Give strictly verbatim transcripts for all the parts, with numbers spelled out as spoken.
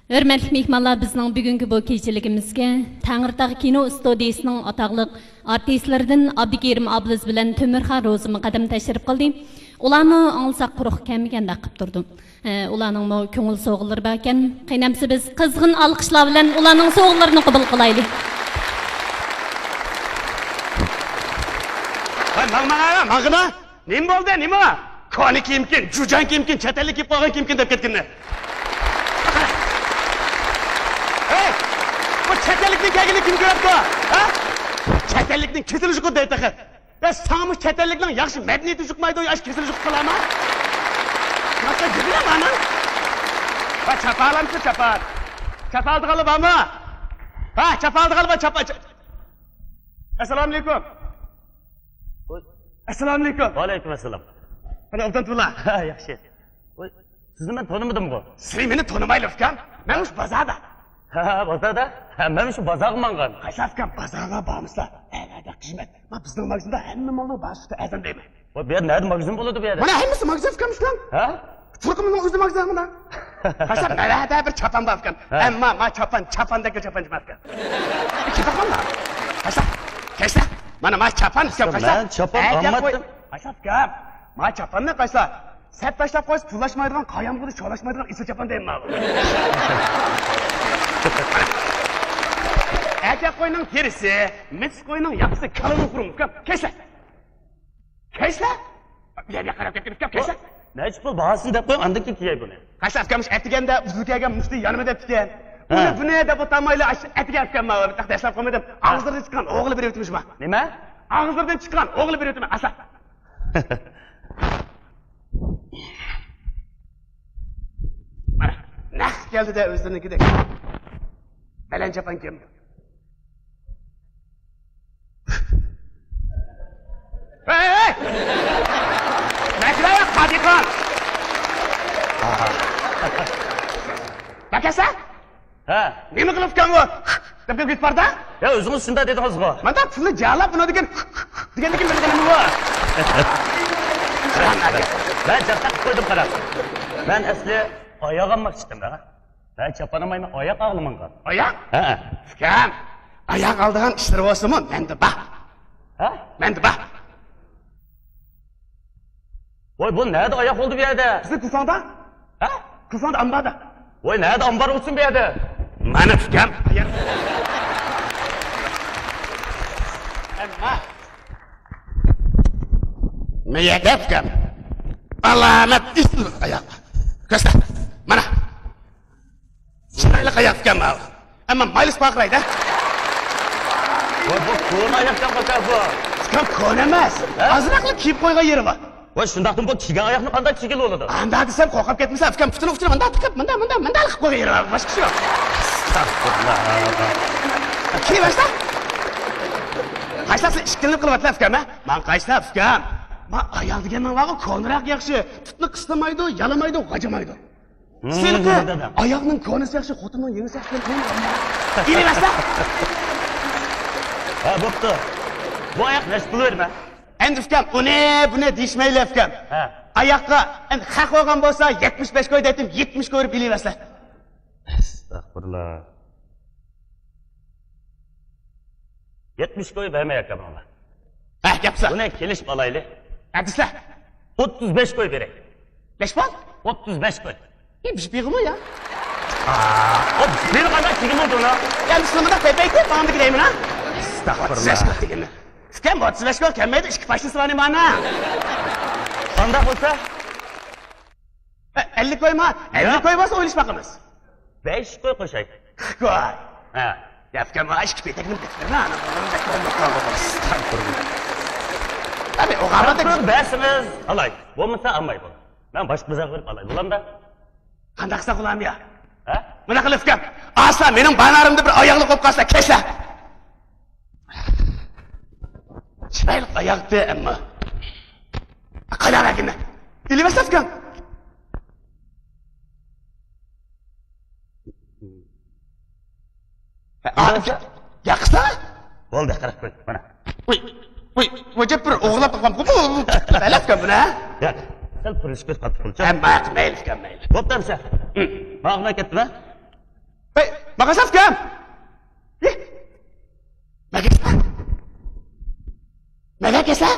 ھۆرمەتلىك مېھمانلار، بىزنىڭ بۈگۈنكى بۇ كېچىلىكىمىزگە تەڭرىتاغ كىنو ئىستۇدىيىسىنىڭ ئاتاقلىق ئارتىسلىرىدىن ئابدۇكېرىم ئابلىز بىلەن تۆمۈرخان روزىمۇقەدەم تەشرىپ قىلدى. ئۇلارنى ئاڭلىساق قۇرۇق كەلمىگەندەك قىلىپ تۇردۇم. ھە، ئۇلارنىڭمۇ كۆڭۈل سوۋغىلىرى باركەن. قېنى ئەمسە بىز قىزغىن ئالقىشلار بىلەن ئۇلارنىڭ سوۋغىلىرىنى قوبۇل قىلايلى. ۋاي، ماڭ، ماڭ، ماڭغىنا! نېمە بولدى، نېمە؟ كونا كىيىمكىن، جۇجان كىيىمكىن، چەت ئەللىك كىيىپ قالغان كىيىمكىن دەپ كەتكىنى. ھەي! بۇ چەت ئەللىكتىن كەلگىنى كىم كۆرۈپتۇ؟ ھە؟ چەت ئەللىكنىڭ كېسىلى يۇقىدۇ دەيدۇ تېخى. يا ساڭىمۇ چەت ئەللىكنىڭ ياخشى مەدەنىيىتى يۇقمايدۇ، يا كېسىلى يۇقۇپ قالامۇ؟ ماقا گېپىنى مانا. ۋا چاپالامسىز چاپان؟ چاپالدىغانلار بارمۇ؟ ھە، چاپالدىغانلار بار، چاپان. ئەسسالامۇئەلەيكۇم. ۋوي. ئەسسالامۇئەلەيكۇم. ۋەئەلەيكۇم ئەسسالام. قانداق ئوبدان تۇرلا؟ ھە، ياخشى. ۋوي، سىزنى مەن تونۇمىدىمغۇ؟ سىز مېنى تونۇمايلا ئۇكام. مەن مۇشۇ بازاردا. ھە، بازاردا؟ ھە، مەن شۇ بازارغا ماڭغان. قايسى ئۇكام، بازارغا بارمىسا، ئەلەدە خىزمەت. ما بىزنىڭ ماگىزىندا ھەممە مالنىڭ بار سۈپىتى ئەرزان دەيمەن. ۋوي، بۇ يەردە نەدە ماگىزىن بولىدۇ بۇ يەردە؟ مانا ھەممىسى ماگىزىن ئۇكام شۇنىڭ. ھە؟ تۇرقىمىزنىڭ ئۆزى ماگىزىن مانا. قايسى، مانا بۇ يەردە بىر چاپان بار ئۇكام. ھە. ئەمما ما چاپان، چاپاندەك چاپان ئەمەس ئۇكام. كېتىۋاتقانما؟ قايسى، قايسى. مانا ما چاپان ئۇكام، قايسى. مەن چاپان ئەركەك قوي-، ئالمىدىم. قايسى ئۇكام. ما چاپاننى قايسى. سەت تاشلاپ قويسا، پۇللاشمايدىغان، قايامغىدى چولاشمايدىغان ئېسىل چاپان دەيمەن ماۋۇ. ئەركەك قوينىڭ تېرىسى، مىس قوينىڭ ياقىسى، كالىنىڭ خۇرۇمى ئۇكام. كەيسە. كەيسە. بۇ يەرگە قاراپ كەتكىن ئۇكام، كەيسە. نەچچە پۇل باھاسىنى دەپ قويۇڭ، ئاندىن كېيىن كىيەي بۇنى. قايسى ئۇكام، ئەتىگەندە ئۇزۇن كەلگەن مۇشتى يانىمدا دېگەن. بۇنى، ھە. بۇنى دەپ ئولتۇرمايلا، ئەتىگەن ئۇكام ماۋۇ بىر تاق دەسلەپ قويمىدىم. ھە. ئاغزىدىن چىققان ئوغلى بېرىۋېتىمىز شۇما. نېمە؟ ئاغزىدىن چىققان ئوغلى بېرىۋېتىمىز، ئاسا. مانا، نەق كەلدى-دە ئۆزلىرىنىڭكىدەك. بەلەن چاپان كىم؟ ھەي، ھەي! مەكرا يا قادىخان! باكاسا؟ ھە. نېمە قىلىپكەن بۇ؟ دەپ كېتىپ باردا؟ يا، ئۆزىڭىز شۇنداق دېدىڭىزغۇ. مانا پۇلنى جالاپ، ئۇنىڭدىن كېيىن دېگەندىن كېيىن بىر دېگەنمۇ بۇ. مەن جاپتا قىلىپ قويدۇم، قاراپ. مەن ئەسلى ئاياغ ئالماقچى ئىدىم، ھە. مەن چاپان ئالمايمەن، ئاياق ئاغلىماڭغان. ئاياق؟ ھە. ئۇكام، ئاياق ئالىدىغان ئىشلىرى بولسىمۇ، مەندە بار. ھە؟ مەندە بار. ۋاي، بۇ نەدە ئاياق بولدى بۇ يەردە؟ بىزنىڭ كۇفاڭدا. ھە؟ كۇفاڭدا ئامباردا. ۋاي، نەدە ئامبار بولسۇن بۇ يەردە؟ مانا ئۇكام. ئەمما. مەيەدە ئۇكام. ئالامەت ئېسىل ئاياق. كۆرسە. مانا. چىرايلىق ئاياق ئۇكام ماۋۇ. ئەمما مايلىسى پارقىرايدۇ. ۋاي، بۇ كونا ئاياقكەن ئۇكام بۇ. ئۇكام، كونا ئەمەس. ھە؟ ئازراقلا كىيىپ قويغان يېرى بار. ۋاي، شۇنداقتىمۇ بۇ كىيگەن ئاياقنى قانداق كىيگىلى بولىدۇ؟ ئانداق دېسەم قورقۇپ كەتمىسە، ئۇكام، پۇتىنى، پۇتىنى مۇنداق تىقىپ، مۇنداق، مۇنداق، مۇنداق قىلىپ قويغان يېرى بار، باشقىسى يوق. ئەستەغپۇرۇللا. كىيىۋەرسە. قايسىلار سىلەر ئىككىلىنىپ قىلىۋاتىسىلەر ئۇكام، ھە؟ ماڭا قايسىلار ئۇكام؟ ما ئاياق دېگەننىڭ بارغۇ، كونىراق ياخشى. پۇتنى قىستىمايدۇ، يالىمايدۇ، غاجىمايدۇ. ھىم، سېنىقى دادام. ئاياغنىڭ كونىسى ياخشى، خوتۇننىڭ يېڭىسى ياخشى دېگەن ئويۇن بارمۇ؟ ئېلىۋەرسە. ھە، بوپتۇ. بۇ ئاياق نەچچە پۇل بېرىمەن؟ ئەمدى ئۇكام، ئۇنى، بۇنى دېيىشمەيلى ئۇكام. ھە. ئاياققا ئەمدى خەق بولغان بولسا، يەتمىش بەش كوي دەيتتىم، يەتمىش كوي بېرىپ ئېلىۋەرسە. ئەستەغپۇرۇللا. يەتمىش كوي بەرمەي ئاكا ماڭا. ھە، گەپسە. بۇنى كېلىشىپ ئالايلى. ئەدىسە. ئوتتۇز بەش كوي بېرەي. نەچچە پۇل؟ ئوتتۇز بەش كوي. ئى، بىر پىغىمۇ يا؟ ئا، ئوتتۇز بىر قانداق تېگىمۇ دۇنا؟ يا، مۇسۇلماندا پەيپەيتى، ماڭدىكى دەيمەن ھە. ئەستەغپۇرۇللا. ئوتتۇز بەش كوي دېگىننى. ئۇكام، ئوتتۇز بەش كوي كەلمەيدۇ، ئىككى پاشنىسى بار نېمانا؟ قانداق بولسا؟ ئە، ئەللىك كويما؟ ئەللىك كوي بولسا ئويلىشىپ باقىمىز. بەش كوي قوشاي. قىرىق كوي. ھە. يا ئۇكام، ئىككى پېتەكنى بېكىتىمەن، ئانا، بۇنىڭ بەك بولماق قالدى بۇ. ئەستەغپۇرۇللا. ئەمدى ئوغانلاردا قىرىق بەرسىڭىز ئالاي، بولمىسا ئالماي بول. مەن باشقا بازارغا بېرىپ ئالاي، بولامدا؟ قانداق قىلساق بولامدۇ يا؟ ھە؟ مۇنداق قىل ئۇكام، ئاسلا مېنىڭ بانارىمدا بىر ئاياغلىق بولۇپ قالسا، كەچسە. چىرايلىق ئاياغتى ئەمما. قايلا بەرگىنە. ئېلىۋەرسە ئۇكام. ھە، ئا، يا، ياقسا؟ بولدى، قىرىق كوي، مانا. ۋوي، ۋوي، ۋوي، بىر ئوغلاپ باقمامغۇ بۇ، بۇ، بەلەت ئۇكام بۇنى، ھە؟ ياق، سەل پۇرۇشكا قاتتىق بولچۇ. ھە، ماق-، مەيلى ئۇكام، مەيلى. بوپتۇ ئەمسە. ھە. ماڭا كەتتىم، ھە؟ ماڭا ساپ كەم. مەگەسە؟ مەگەسە؟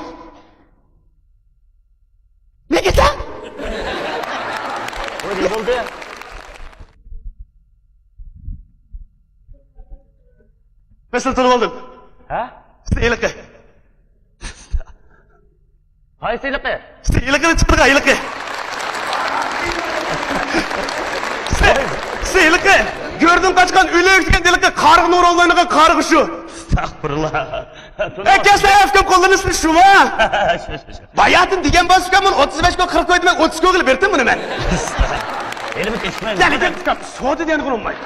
مەگەسە؟ بۇ نېمە بولدى؟ مەن سىزنى تونۇپ ئالدىم. ھە؟ سىز ھېلىقى. قايسى ھېلىقى؟ سىز ھېلىقىنى چىقىرغان ھېلىقى. سىز، سىز ھېلىقى. گۆردىن قاچقان ئۆلۈك دېگەن ھېلىقى قارىغا نۇر ئوينايدىغان قارىغا شۇ. ئەستەغپۇرۇللا. ئەكەسلەر ئەفكەم قوللىرىنى سىلىشىۋا. شۇ، شۇ، شۇ. باياتىن دېگەن بولسا ئۇكام، مانا ئوتتۇز بەش كىلو، قىرىق كىلو دېمەي، ئوتتۇز كىلوغا بېرىتتىم بۇنى مەن. ھېلىمۇ كېچىكمەي. يەنە گەپ ئۇكام، سودا دېگەن قۇرۇلماي.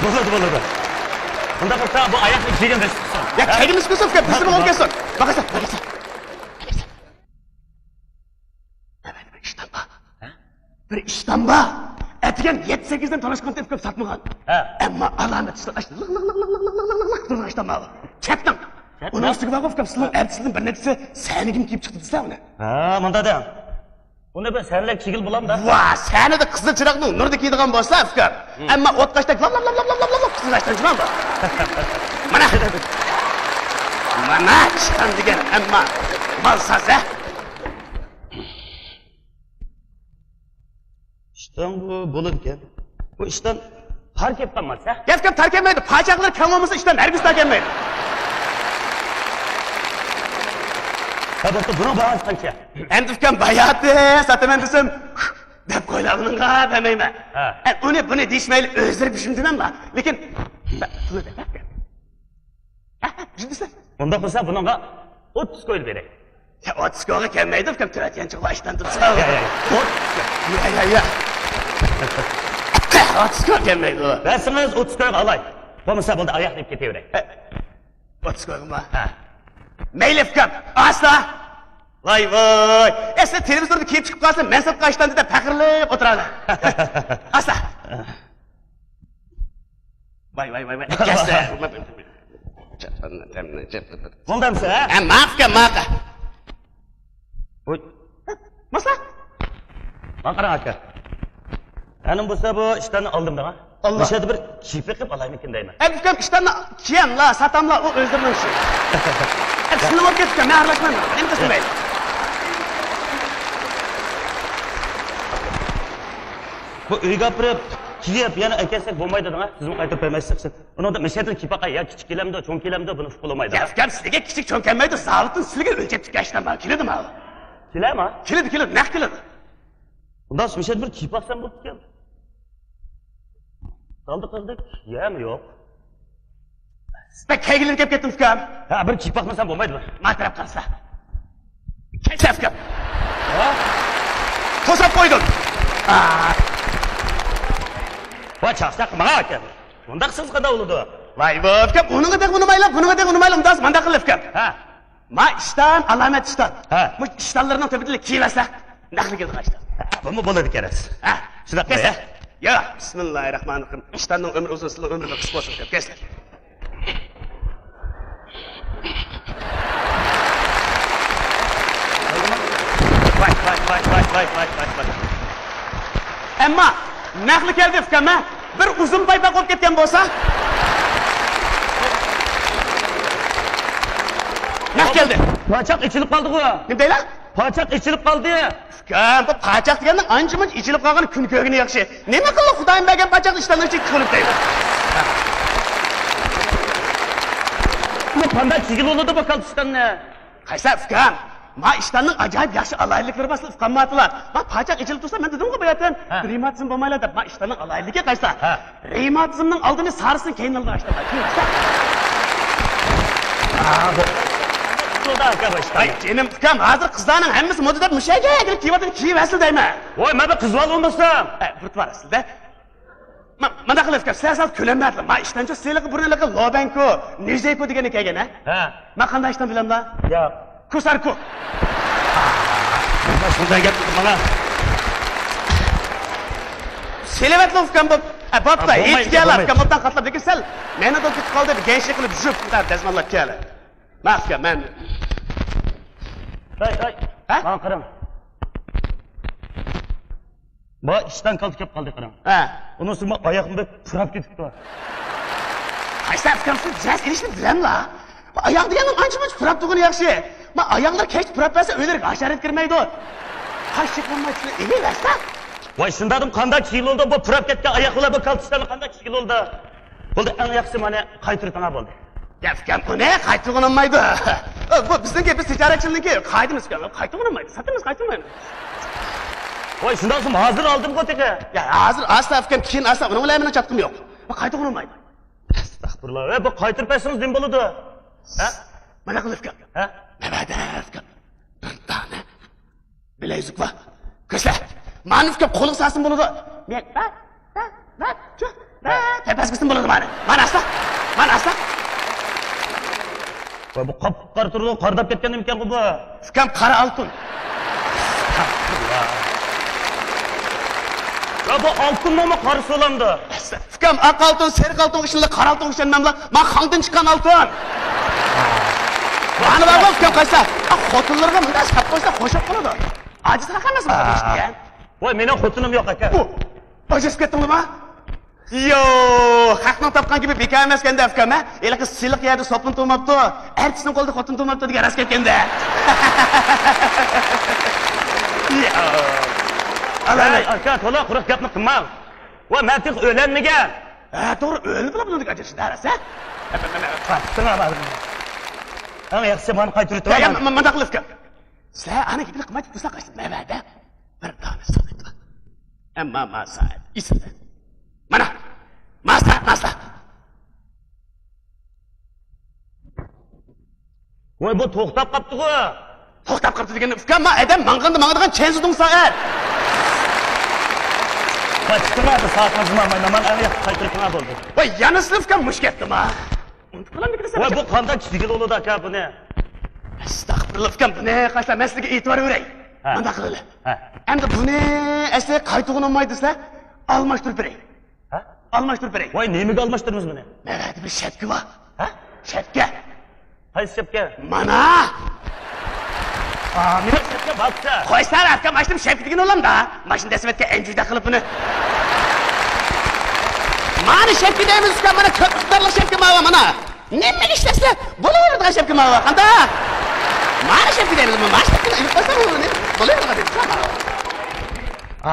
بولىدۇ، بولىدۇ. ئۇنداق بولسا بۇ ئاياقنى كىيگەن بەس. يا، كەينىمىز كۆرسە ئۇكام، بىزنى بولغان كەلسۇن. باقاسەن، باقاسەن. بىر ئىشتان بار. ھە؟ بىر ئىشتان بار. ئەتىگەن يەتتە سەككىزدىن تالاشقان تېپىپ ساتمىغان. ھە. ئەمما ئالامەت ئىشتان، ئاشتا لىق لىق لىق لىق لىق لىق لىق لىق تۇرغان ئىشتان بار. كەتتىڭ. كەتتىڭ. ئۇنىڭ ئۈستىگە بارغۇ ئۇكام، سىلىنىڭ ئەتىسىدىن بىر نەچچىسى سەنىگىمۇ كىيىپ چىقتى دېسە ئۇنى. ھە، مۇنداق دەڭ. ئۇنى بىر سەنلەك كىيگىلى بولامدا؟ ۋا، سەنىدە قىزىل چىراغنىڭ نۇرىدا كىيىدىغان بولسا ئۇكام. ئەمما ئوتقاشتەك لاپ لاپ لاپ لاپ قىزىل ئاشتان چىقامدۇ؟ مانا. مانا ئىشتان دېگەن، ئەمما مال سازە. ئىشتان بۇ بولىدىكەن. بۇ ئىشتان تار كەپ قالماس، ھە؟ گەپ گەپ تار كەلمەيدۇ. پاچاقلىرى كەڭ بولمىسا ئىشتان ھەرگىز تار كەلمەيدۇ. ھە، بوپتۇ، بۇنىڭ باھاسى قانچە؟ ئەمدى ئۇكام باياتى ساتىمەن دېسەم، دەپ قويلا ئۇنىڭغا بەرمەيمەن. ھە. ئە، ئۇنى بۇنى دېيىشمەيلى ئۆزلىرى بىر شۇندىمەنلا. لېكىن، بە-، پۇلى بەك. ھە، ھە، جىددىيسەن. ئۇنداق بولسا بۇنىڭغا ئوتتۇز كوي بېرەي. يا، ئوتتۇز كويغا كەلمەيدۇ، ئۇكام، تۆت يانچۇقلا ئاشتان تۇرسا. يا، يا، يا. ئوت-، يا، يا، يا. ئوتتۇز كويغا كەلمەيدۇ. بەرسىڭىز ئوتتۇز كويغا ئالاي. بولمىسا بولدى، ئاياقنى ئېلىپ كېتىۋېرەي. ھە. ئوتتۇز كويغىمۇ؟ ھە. مەيلى، ئۇكام. ئاستا. ۋاي، ۋاي. ئەسلى تېلېۋىزوردا كىيىپ چىقىپ قالسا، مەن ساتقان ئاشتان دېدى پەخىرلىنىپ ئولتۇرىدۇ. ئاستا. ۋاي، ۋاي، ۋاي، ۋاي. كەلسە. بولدى ئەمسە، ھە؟ ھە، ماقا، ماقا. ۋوي. ماڭا قاراڭ، ئاكا. ئەنە بولسا بۇ ئىشتاننى ئالدىم دەڭ، ھە؟ ئاللا. مۇشۇ يەردە بىر كىيىپ بېقىپ ئالايمىكىن دەيمەن. ئەمدى ئۇكام ئىشتاننى كىيەملا، ساتاملا، ئۇ ئۆزلىرىنىڭ ئىشى. ئەمدى سىلىنىڭ ئوت كەتتى ئۇكام، مەن ئارىلاشمايمەن. ئەمدى قىلمايلى. بۇ ئۆيگە ئاپىرىپ كىيىپ يەنە ئەكەلسەك بولمايدۇ دەڭ، ھە؟ سىزمۇ قايتۇرۇپ بەرمەيسىز. ئۇنىڭدا مەشەدىن كىيىپ باقاي، يا كىچىك كېلەمدۇ، چوڭ كېلەمدۇ، بۇنى ئۇقۇپ بولمايدۇ. يا ئۇكام، سىزگە كىچىك چوڭ كەلمەيدۇ، زاۋۇتتىن سىلىگە ئۆلچەپ تىككەن ئىشتان بار، كېلىدۇ ماۋۇ. كېلەما؟ كېلىدۇ، كېلىدۇ، نەق كېلىدۇ. ئۇنداق مەشەدە بىر كىيىپ باقسام بوپتىكەن. ئالدى قىلدى، يەم يوق. بەك كەيگىلىنىپ كەپ كەتتىم ئۇكام. ھە، بىر كىيىپ باقمىسام بولمايدۇ. ما تەرەپ قارىسا. كەيسە ئۇكام. ھە؟ توساپ قويدۇم. ئا. ۋاي چاقچاق ماڭا ئاكا. بۇنداق سىز قانداق بولىدۇ؟ ۋاي بۇ ئۇكام، ئۇنىڭغا دەك ئۇنىمايلا، بۇنىڭغا دەك ئۇنىمايلا، ئۇنداق مانداق قىلىپ ئۇكام. ھە. ما ئىشتان، ئالامەت ئىشتان. ھە. مۇشۇ ئىشتانلىرىنىڭ تۆپىدىلا كىيىۋەرسە، نەقلى كېلىدىغان ئىشتان. ھە، بۇمۇ بولىدىكەن. ھە. شۇنداق قىلىڭ، ھە؟ يا، بىسمىللاھىررەھمانىررەھىم. ئىشتاننىڭ ئۆمرى ئۇزۇن، سىلىنىڭ ئۆمرىڭىز قىسقا بولسۇن، دەپ كەلسە. ۋاي، ۋاي، ۋاي. ئەمما نەقلى كەلدى ئۇكام، ھە؟ بىر ئۇزۇن پايپاق بولۇپ كەتكەن بولسا. نەق كەلدى. پاچاق ئېچىلىپ قالدىغۇ. نېمە دەيلا؟ پاچاق ئېچىلىپ قالدى. ئۇكام، بۇ پاچاق دېگەننىڭ ئانچە-مۇنچە ئېچىلىپ قالغان كۈن كۆرگىنى ياخشى. نېمە قىلدى، خۇدايىم بەرگەن پاچاقنى ئىشتاننىڭ ئىچىگە كۆمۈپ دەيمەن. بۇ قانداق كىيگىلى بولىدۇ بۇ كالتە ئىشتاننى؟ قايسى ئۇكام؟ ما ئىشتاننىڭ ئاجايىپ ياخشى ئالاھىدىلىكلىرى بار، سىلەر ئۇقالمايتتىلار. ما پاچاق ئېچىلىپ تۇرسا، مەن دېدىمغۇ بۇ يەردىن، ھە، رېماتىزم بولمايلا دەپ، ما ئىشتاننىڭ ئالاھىدىلىكى قايسى؟ ھە. رېماتىزمنىڭ ئالدىنى سارىسىنىڭ كەينىنى ئالىدىغان ئىشتان. ھە، بۇ. ۋاي جېنىم ئۇكام، ھازىر قىزلارنىڭ ھەممىسى مودا دەپ مۇشۇ يەرگە كىرىپ كىيىۋاتىدۇ، كىيىۋەرسىلە دەيمەن. ۋاي، مەن بىر قىز بالا بولمىسام. ھە، بىر تۇرۇۋالىسىلە. ما-، مانداق قىلىسىز، سەل-سەل كۆلەم بەردىم. ما ئىشتانچۇ سىلىقى بۇرۇنلىقى لوبەنكو، نىژېيكو دېگەننى كەلگەن، ھە؟ ھە. ما قانداق ئىشتان بىلەملا؟ ياق. كوساركو. شۇنداق گەپ مانا. سېلىۋەتلا ئۇكام بۇ. ئە، بوپتۇ، ھېچ گەپ يوق، ئۇكام، ئوبدان قاتلاپ، لېكىن سەل مەنە دوك كېتىپ قالدى، بىر گەنشە قىلىپ، ژۇپ، دەزماللاپ كەل. ما ئۇكام، مەن. ھەي، ھەي، ھە؟ ماڭا قاراڭ. ما ئىشتان كالتە كەپ قالدى، قاراڭ. ھە. ئۇنىڭ ئۈستىگە ما ئاياغىم بەك پۇراپ كېتىپتۇ. قايسى ئۇكام، سىز جاز ئېلىشنى بىلەملا؟ ما ئاياغ دېگەننىڭ ئانچە-مۇنچە پۇراپ تۇرغىنى ياخشى. ما ئاياغلار كەچتە پۇراپ بەرسە، ئۆيلىرىگە ھاشارات كىرمەيدۇ. قاش چېقىلماي شۇنى ئېلىۋەرسە. ۋاي، شۇنداقتىمۇ قانداق كىيگىلى بولىدۇ؟ بۇ پۇراپ كەتكەن ئاياغ بىلەن بۇ كالتە ئىشتاننى قانداق كىيگىلى بولىدۇ؟ بولدى، ئەڭ ياخشىسى مانا قايتۇرۇۋېتىڭا بولدى. يا ئۇكام، بۇنى قايتۇرغىلى بولمايدۇ. بۇ بىزنىڭكى، بىز تىجارەتچىلەرنىڭكى قائىدىمىز ئۇكام. قايتۇرغىلى بولمايدۇ، ساتىمىز، قايتۇرمايمىز. ۋاي، شۇنداق بولسا ھازىر ئالدىمغۇ تېخى. يا ھازىر ئاستا ئۇكام، كېيىن ئاستا، ئۇنىڭ بىلەن مېنىڭ چاتىقىم يوق. بۇ قايتۇرغىلى بولمايدۇ. ئەستەغپۇرۇللا. ۋە بۇ قايتۇرۇپ بەرسىڭىز نېمە بولىدۇ؟ ھە؟ مانا قىل ئۇكام. ھە؟ نېمە دەپ ئۇكام؟ بىر دانە بىلەيزۈك بار. كۆرسە، مانا ئۇكام قولىغا سالسىمۇ بولىدۇ. مەن، ھە؟ ھە؟ ھە؟ شۇ؟ ھە؟ پەپەس قىلسىمۇ بولىدۇ مانا. مانا ئاستا. مانا ئاستا. ۋاي، بۇ قاپقارا تۇرىدۇ، قارىداپ كەتكەن نېمىكەنغۇ بۇ؟ ئۇكام، قارا ئالتۇن. ئەستەغپۇرۇللا. يا، بۇ ئالتۇنمۇ قارىسا بولامدۇ؟ ئۇكام، ئاق ئالتۇن، سېرىق ئالتۇنغا ئىشىنىدۇ، قارا ئالتۇنغا ئىشەنمەملا. ما خاڭدىن چىققان ئالتۇن. مانا بارغۇ ئۇكام، قايسا؟ ئا، خوتۇنلىرىغا مۇنداق ساپ قويسا خوش بولۇپ قالىدۇ. ئاجىز قالغان نەرسە بۇ ئىشتە. ۋاي، مېنىڭ خوتۇنۇم يوق ئاكا. ئۇ، ئاجىز كەتتىڭلىما؟ يوق، خەقنىڭ تاپقان گېپى بىكار ئەمەسكەندە ئۇكام، ھە؟ ھېلىقى سىلىق يەردە سوپۇن تۇرماپتۇ، ئەرتىسنىڭ قولىدا خوتۇن تۇرماپتۇ دېگەن راست گەپكەندە. يا. ئالالاي. ئاكا، تولا قۇرۇق گەپنى قىلماڭ. ۋاي، مەن تېخى ئۆيلەنمىگەن. ھە، توغرا، ئۆيلىنىپلا بۇنىڭدەك ئاجرىشىدۇ، ھە، راست، ھە؟ ئاپتىڭ ئاۋازىڭنى. ئەڭ ياخشىسى مانا قايتۇرۇۋېتىڭ. يا، يا، مانا قىل ئۇكام. سىلەر ئانا گېپىنى قىلماي تۇرساڭ، قايسى نەۋەدە بىر دانە ساقىت بار. ئەمما ما سائەت ئېسىلدى. مانا، ما سائەت، ما سائەت. ۋاي، بۇ توختاپ قاپتىغۇ. توختاپ قاپتۇ دېگەن ئۇكام، ما ئادەم ماڭغاندا ماڭىدىغان چەنزىدۇڭ سائەت. ۋاي، چىقىڭا، بىر سائەت ماڭمايمەن، مانا ئەڭ ياخشى قايتۇرۇۋېتىڭا بولدى. ۋاي، يەنە سىلىپ ئۇكام مۇشۇ گەپتىما. ئۇنتۇپ قالامدۇ دېسەم. ۋاي، بۇ قانداق كىشىگە بولىدۇ ئاكا بۇنى؟ ئەستەغپۇرۇللا ئۇكام، بۇنى قايسىلار، مەن سىزگە ئېتىبار بېرەي. ھە. مۇنداق قىلىلى. ھە. ئەمدى بۇنى ئەسلى قايتۇرغىلى بولمايدۇ دېسە، ئالماشتۇرۇپ بېرەي. ھە؟ ئالماشتۇرۇپ بېرەي. ۋاي، نېمىگە ئالماشتۇرىمىز بۇنى؟ نەۋەدە بىر شەپكە بار. ھە؟ شەپكە. قايسى شەپكە؟ مانا! ئا، مېنىڭ شەپكە بارسا. قويسا، ئاكام، ئاشتىم شەپكە دېگىنى ئۇلامدا. ماشىنا دەسسىۋەتكەن ئەنجۈدە قىلىپ بۇنى. مانا شەپكە دەيمىز ئۇكام، مانا كۆپ ئىقتىدارلىق شەپكە ماۋا، مانا. نېمە ئىشلەتسە بولۇۋېرىدىغان شەپكە ماۋا، قانداق؟ مانا شەپكە دەيمىز، مانا شەپكىنى ئېلىپ قويساڭ بولۇۋېرىدىغان شەپكە ماۋا. ئا،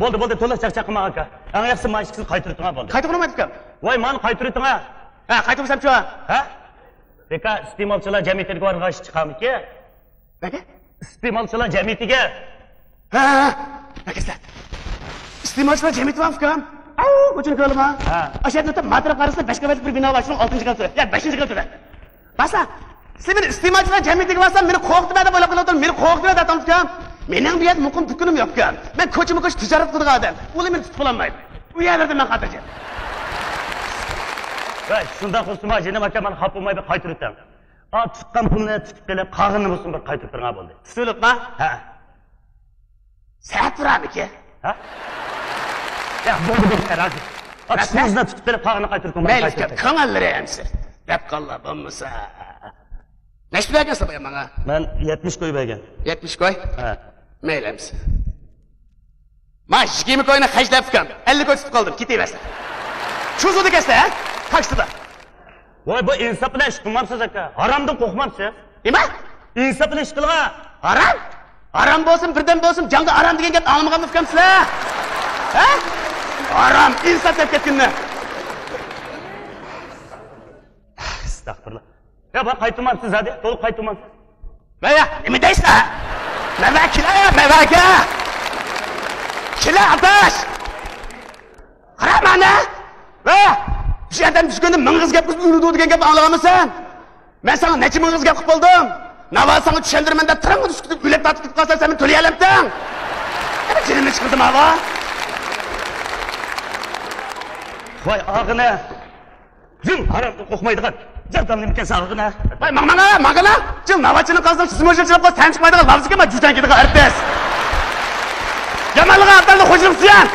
بولدى، بولدى، تولا چاقچاق قىلماڭ ئاكا. ئەڭ ياخشىسى مانا ئىككىسىنى قايتۇرۇۋېتىڭ بولدى. قايتۇرۇۋېتىڭ ئۇكام. ۋاي، مانا قايتۇرۇۋېتىڭ. ھە، قايتۇرمىسامچۇ؟ ھە؟ بىكا ئىستېمالچىلار جەمئىيىتىگە بارغاچ چىقامىكى؟ نەگە؟ ئىستېمالچىلار جەمئىيىتىگە. ھە، ھە، ھە. نەگە سىلەر؟ ئىستېمالچىلار جەمئىيىتى بارمۇ ئۇكام؟ ئاۋۇ، كوچىنى كۆرۈلما. ھە. ئاشۇ يەردە ئۆتۈپ ماتىرا قارىسا، بەش قەۋەتلىك بىر بىنا بار، شۇنىڭ ئالتىنچى قەۋىتى. يا، بەشىنچى قەۋىتى. بارسا، سىلەر مېنى ئىستېمالچىلار جەمئىيىتىگە بارسام، مېنى قورقۇتۇۋەر دەپ ئويلاپ قېلىۋاتىدۇ، مېنى قورقۇتۇۋەر دەپ ئاتامسىز ئۇكام. مېنىڭ بۇ يەردە مۇقىم دۇكىنىم يوق ئۇكام. مەن كوچىمۇ كوچا تىجارەت قىلىدىغان ئادەم. ئۇلار مېنى تۇتۇپ بولالمايدۇ. ئۇ يەرلەردە مەن خاتىرجەم. ۋە شۇنداق بولسىمۇ، جېنىم ئاكا، مانا خاپا بولماي بىر قايتۇرۇۋېتىڭ. ئا، تۇتقان پۇلنى تۇتۇپ قېلىپ، قالغىنىنى بولسۇن بىر قايتۇرۇپ بېرىڭ بولدى. تۇتۇۋېلىپما؟ ھە. سەت تۇرامىكى؟ ھە؟ يا، بولدى، بولدى، رازى. ئا، تۇتقىنىڭىزنى تۇتۇپ بېرىپ، قالغىنىنى قايتۇرۇپ بېرىڭ. مەيلى، كۆڭۈللىرى ئەمسە. دەپ قاللا بولمىسا. نەچچە بەرگەنسىز بايا ماڭا؟ مەن يەتمىش كوي بەرگەن. يەتمىش كوي؟ ھە. مەيلى ئەمسە. ما يىگىرمە كوينى خەجلەپ ئۇكام، ئەللىك كوي تۇتۇپ قالدىم، كېتىۋەرسە. شۇ سۇدا كەتسە، ھە؟ تاكسىدا. ۋاي، بۇ ئىنساپ بىلەن ئىش قىلمامسىز ئاكا؟ ھارامدىن قورقمامسىز؟ نېمە؟ ئىنساپ بىلەن ئىش قىلغا. ھارام؟ ھارام بولسۇن، بىردەم بولسۇن، جاڭدا ھارام دېگەن گەپنى ئاڭلىمىغانمۇ ئۇكام سىلەر؟ ھە؟ ھارام، ئىنساپ دەپ كەتكىنىنى. ئەستەغپۇرۇللا. يا، بار قايتۇرمامسىز زادى، تولۇق قايتۇرمامسىز. ۋە، نېمە دەيسىلەر؟ مەۋە كېلە، يا، مەۋەگە. كېلە، ئاداش. قارا مانا. ۋە، شۇ ئادەم چۈشكەندە مىڭ ئېغىز گەپ قىلىپ ئۆلىدۇ دېگەن گەپنى ئاڭلىغانمۇسەن؟ مەن ساڭا نەچچە مىڭ ئېغىز گەپ قىلىپ بولدۇم. ناۋا ساڭا چۈشەندۈرىمەن دەپ تىرىڭغا چۈشكۈزۈپ ئۆلۈپ تارتىپ كېتىپ قالسام، سەن مېنى تۆلىيەلەمتىڭ؟ ئەنە جېنىمنى چىقىردىم ھاۋا. ۋاي ئاغىنە. جىڭ ھارامدىن قورقمايدىغان جاردام نېمىكەن ساغىغىنا. ۋاي ماڭ ماڭا، ماڭغىنا. جىڭ ناۋاچىنىڭ قازىنىڭ سىزمۇ شىلچىلاپ قويسا تەم چىقمايدىغان لاۋزىكەن ما جۇجاڭ كېتىدىغان ئارتىس. يامانلىقى ئابدالنى خوجىلىق سۈيەن.